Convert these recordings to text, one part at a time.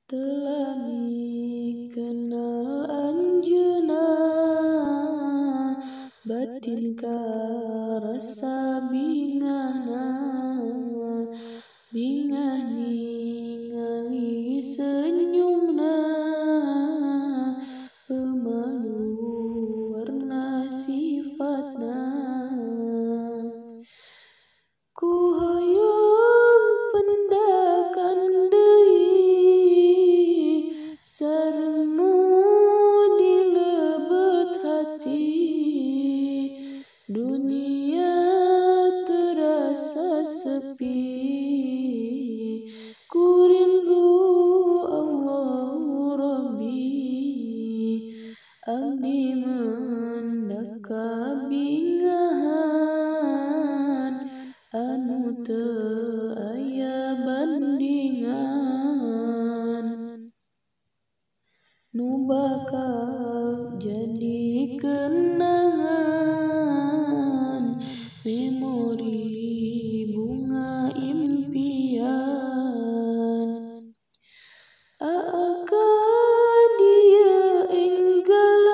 Teu lami kenal anjeunna, batin karasa bingahna. Bingah ningali senyumna, pemalu warna sifatna. Ku hoyong pendakan deui, sareng nu di lebet hati. Dunia terasa sepi, ku rindu Allahu Rabbi. Abdi mendak kabingahan, anu teu aya bandingan. Nu bakal jadi kenangan, memori bunga impian. Aa ka dieu enggalan,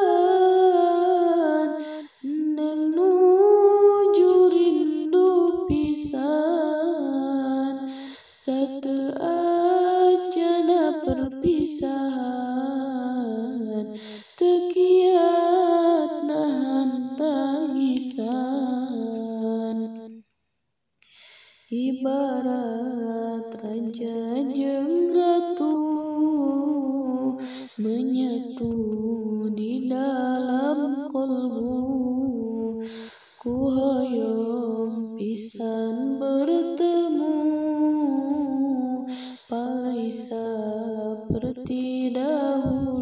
neng nuju rindu pisan. Sateu acana perpisahan, teu kiat nahan tangisan. Ibarat raja jeung ratu, menyatu di dalam kolbu. Ku hoyong pisan bertemu, palai saperti dahulu.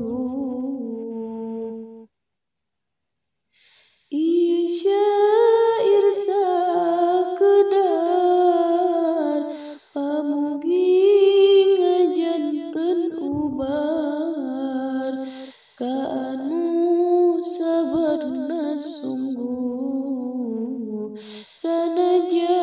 Ieu syair sakedar, pamugi ngajanten ubar. Ka anu sabarna sungguh, sanajan